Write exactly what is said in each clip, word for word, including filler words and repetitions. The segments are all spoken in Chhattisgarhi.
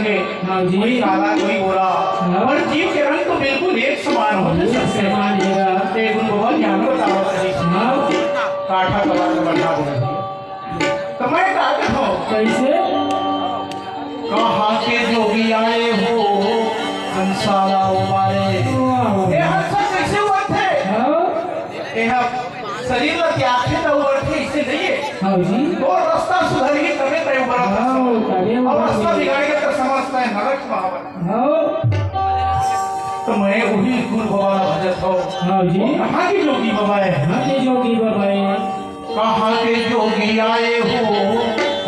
हाँ जी। कोई काला, कोई गोरा, हाँ। पर जीव के रंग तो बिल्कुल एक समान होथे सबके। समान हे। ए गुन बाबा ज्ञान बतावत हे। हाँ। काठा कला के बढ़िया गुन हे। त मैं का कहूँ? कइसे? कहाँ के जोगी आए हो, हंसा ला उबारे। वाह, वाह। ए हंसा कइसे उबरथे? हाँ। ए ह शरीर ला त्यागथे त उबरथे, अइसे नइ हे। हाँ जी। अउ रस्ता सुधरही तभे तैं उबरत हस। हाँ, तभे अउ उबरथे। रस्ता बिगाड़गे त समझ तैं नरक म हवस। हाँ। त मैं उही गुन बाबा ला भजत हँव। हाँ जी। अउ कहाँ के जोगी बाबा हे? कहाँ के जोगी बाबा हे? कहाँ के जोगी आए हो,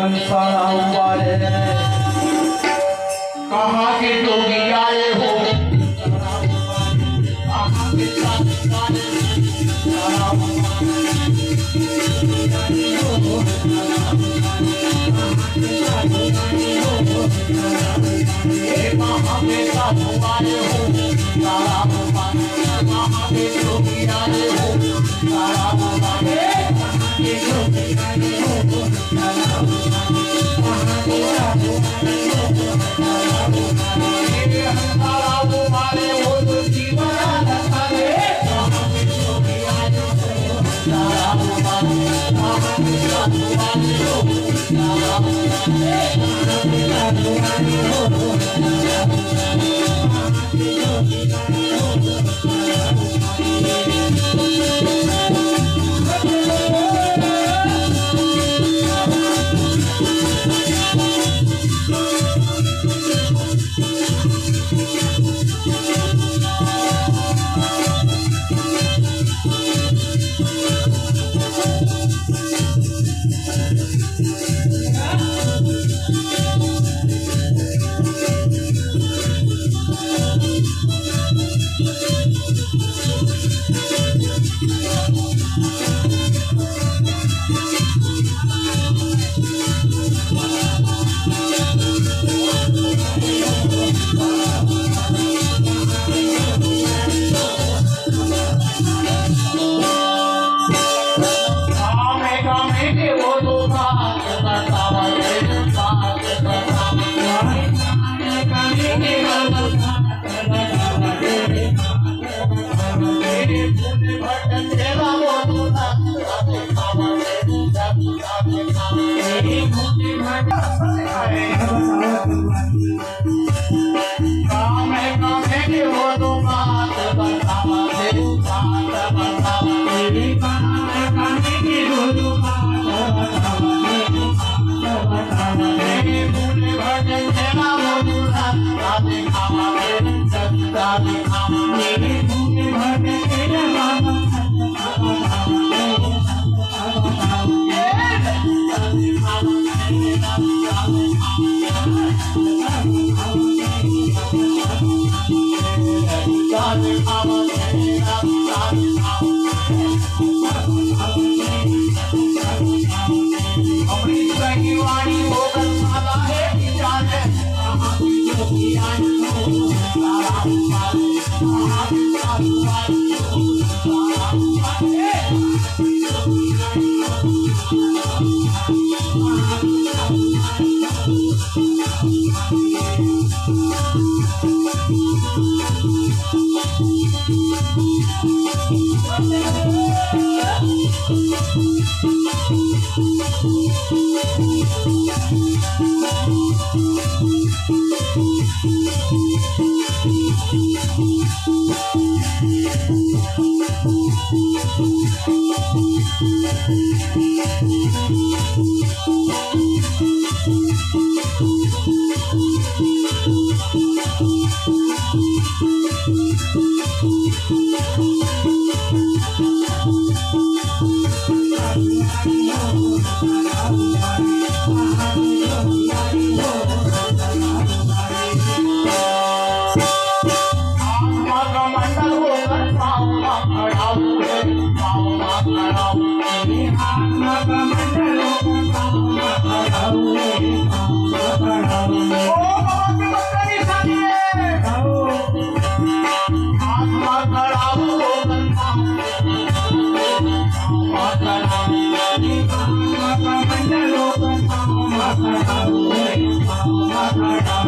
हंसा ला उबारे। कहाँ के जोगी आए हो, कहाँ के साधु आए हो, हंसा ला उबारे।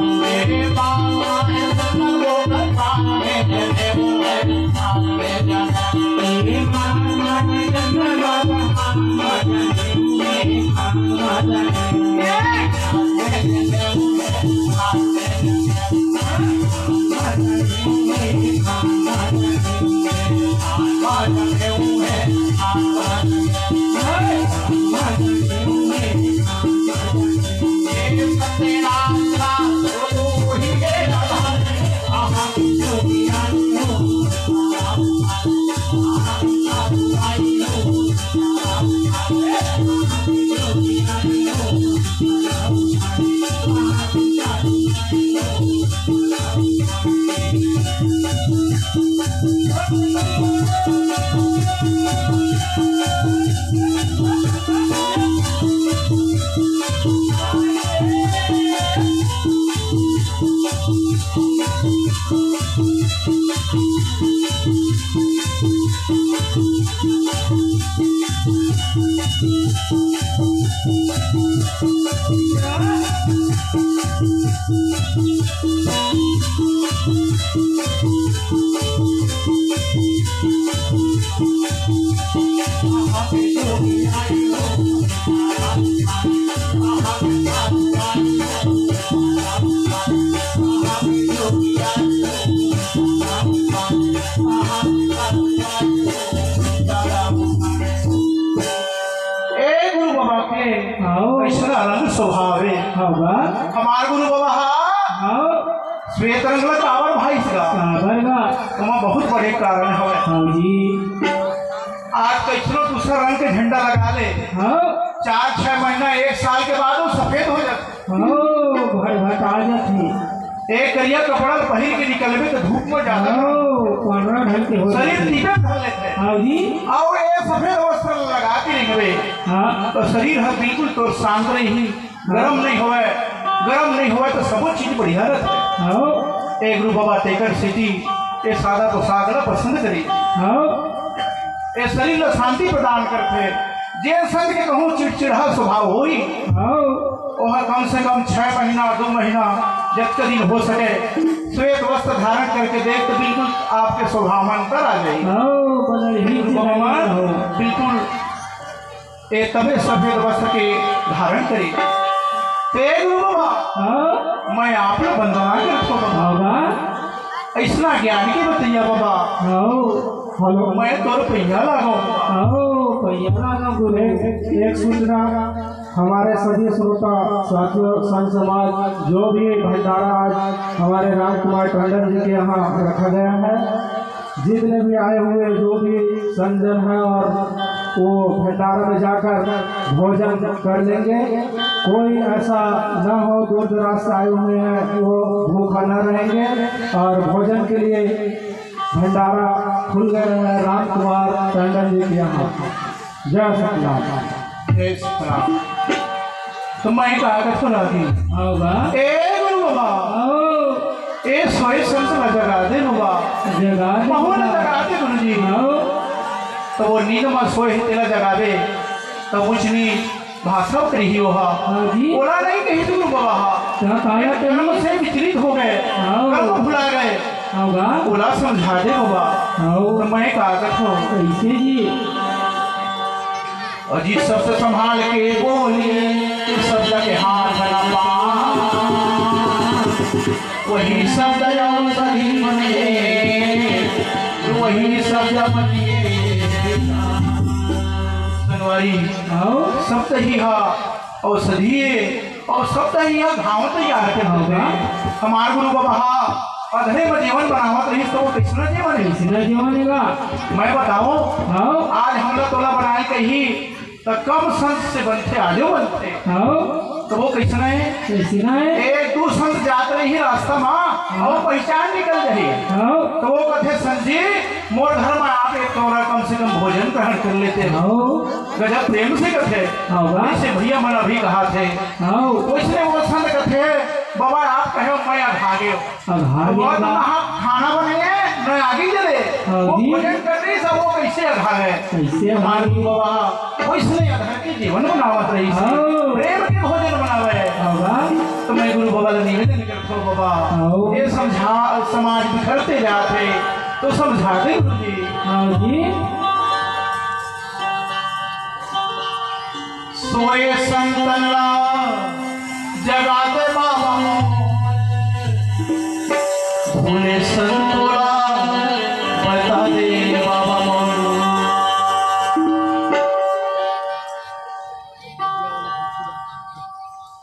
ए गुरु बाबा के आओ। अइसना रंग स्वभाव हे। हाँ बा। हमार गुरु बाबा हा आओ। श्वेत रंग ला काबर भाई सा? काबर बा? ओमा बहुत बड़े कारण हवय। हाँ जी। आज कइसनो दूसरा रंग के झंडा लगा ले, हाँ। चार छह महीना, एक साल के बाद वो सफेद हो जाथे। हाँ, भट भट आ जाथे। एक करिया कपड़ा पहिर के निकलबे तो धूप में जादा हाँ, पंडरा ढंग के हो शरीर जाथे। तीपे धर लेथे। हाँ जी। अउ ये सफेद वस्त्र लगा के निकलबे, हाँ। तो शरीर ह बिल्कुल तोर शांत रही, गरम नहीं होवे, गरम नहीं होवे तो सबो चीज बढ़िया रहथे। हाँ। ए गुरु बाबा तेकर सेती ये सादा पोशाक ला पसंद करे। हाँ। ये शरीर ला शांति प्रदान करथे। जे संत के कहूँ चिड़चिड़ा स्वभाव होई, हाँ। ओह कम से कम छह महीना, दो महीना, जतका दिन हो सके, श्वेत वस्त्र धारण करके देख तो बिल्कुल आपके स्वभाव में अंतर आ जाई। हाँ, बदल ही गुरु बाबा, हो। बिल्कुल ए तबे सफेद वस्त्र के धारण करे। ते गुरु बाबा, हाँ। मैं आप ला वंदना करत हों बाबा। बाबा। अइसना ज्ञान के बतैया बाबा। हाँ। हेलो। मैं तोर पैया लागो। हाँ, पैया लागो गुरु। एक, एक सूचना, हमारे सभी श्रोता साथियों, संत समाज, जो भी भंडारा आज हमारे राम कुमार टंडन जी के यहाँ रखा गया है, जितने भी आए हुए जो भी संत जन हैं और वो भंडारा में जाकर भोजन कर लेंगे। कोई ऐसा ना हो, दूर दराज से आए हुए हैं, वो भूखा ना रहेंगे। और भोजन के लिए भंडारा खुल गया है राम कुमार टंडन जी के यहाँ। जय सतनाम। जय सतनाम। तो मैं का आगत सुना दी। हाँ बा। ए गुरु बाबा। आओ। ए सोए संत ला जगा दे बाबा। जगा दे महू ला बाबा। जगा दे गुरु जी। आओ। तो वो नींद में सोए हे तेला जगा दे। तो कुछ नहीं भाषा करी ही वो हा। हाँ जी। ओला नहीं कही गुरु बाबा हा। क्या कहा एक कही? कर्म से विचलित हो गए। हाँ। कर्म भुला गए। हाँ बा। ओला समझा दे बाबा। हाँ। तो मैं का आगत हूँ। कैसे जी? अजी शब्द संभाल के बोली, शब्द के हाथ न पा। वही शब्द औषधि बने, वही शब्द बने। संगवारी, आओ। शब्द ही हा औषधि हे। अउ सब त इहाँ घाव तैयार के हाँ, होथे। हाँ। हमार गुरु बाबा हा अधरे म जेवन बनावत रहिस, त वो कइसना जेवन हे? कइसना जेवन हे गा? मैं बतावों, हाँ। आज हमला तोला बनाए कही, त कम संत से बनथे, आजो बनथे। हाँ। त वो कइसना हे? कइसना हे? एक दू संत जात रही रास्ता म, हाँ। अउ पहिचान निकल जाही। हाँ। त वो कथे, "संत जी, मोर घर म आप एक कौरा कम से कम भोजन ग्रहण कर लेते।" हाँ। गजब प्रेम से कथे। हाँ, वाह। जइसे भैया मन अभी कहाथे। हाँ। वइसने वो संत कथे, "बाबा, आप कहे, मैं अभागे हूँ।" अभागे वो तो बा। कहा, "खाना बने, मैं आगे चले, हाँ वो जी। भोजन कर रही सब, वो कैसे अघा है? कैसे अघा? हमारे गुरु बाबा वैसने अघा के जीवन बनावत रही से। हाँ। प्रेम के भोजन बनावे। हाँ बा। तो मैं गुरु बाबा ला निवेदन करथो बाबा, हाँ। ये समझा, समाज बिखरते जात है, तो समझा दे गुरु जी। हाँ जी। सोए संतन ला जगा दे बाबा मोर, भूले संतो ला बता दे बाबा मोर।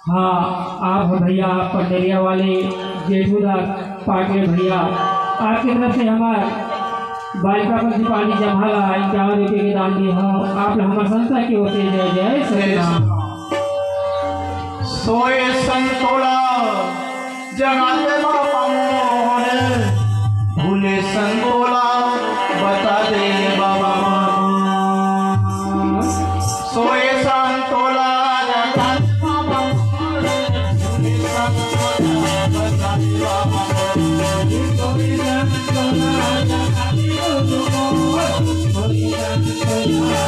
हाँ, आप हो भैया, पंडरिया वाले जेठू दास पाटिल भैया, आपके तरफ से हमार बालिका प्रतिपाली जम्हा ला इक्यावन रुपये के दान दिए हो। आप ला हमार संस्था की ओर से जय जय सतनाम। सोए संतो ला जगा दे बाबा मोर, भूले संतो ला बता दे बाबा मोर। सोए संतो ला जगा दे बाबा मोर, भूले संतो ला बता दे बाबा मोर। सोए संतो ला जगा दे बाबा मोर, भूले संतो ला बता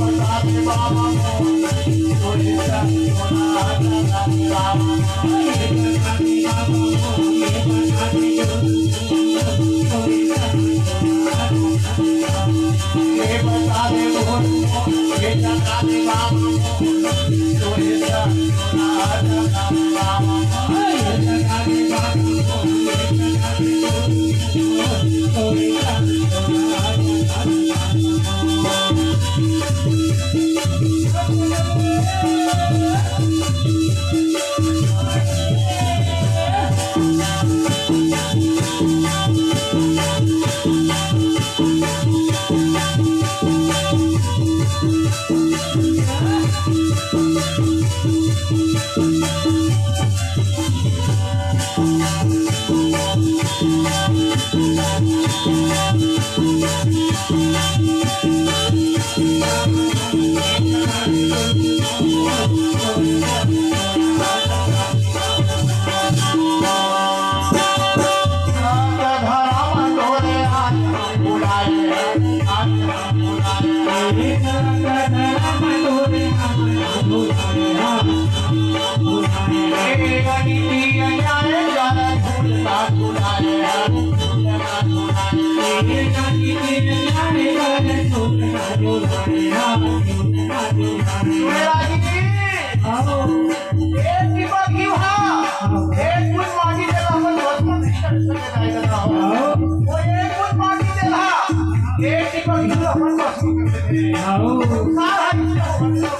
दे बाबा मोर। एक टीपा घीव हा, एक बूंद माटी देला, अपन भस्म नहीं कर सके, दाई दादा हो। वो एक बूंद माटी देला, एक टीपा घीव अपन भस्म कर सके। सारा घीव अपन बाबा।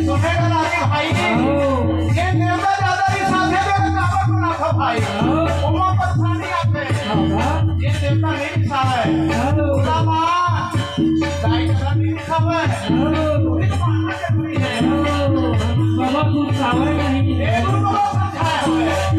सुने वाला रे भाई, ये देवता ज्यादा रिसाथे, देवता काबर बनाथा भाई? ओमा परेशानी आथे। ये देवता नहीं रिसावय। भोला बाबा, दाई दादा नहीं रिसावय। तोही तो मानना जरूरी है। बाबा कुछ खावे नहीं। ये गुरु बाबा समझाए हुए।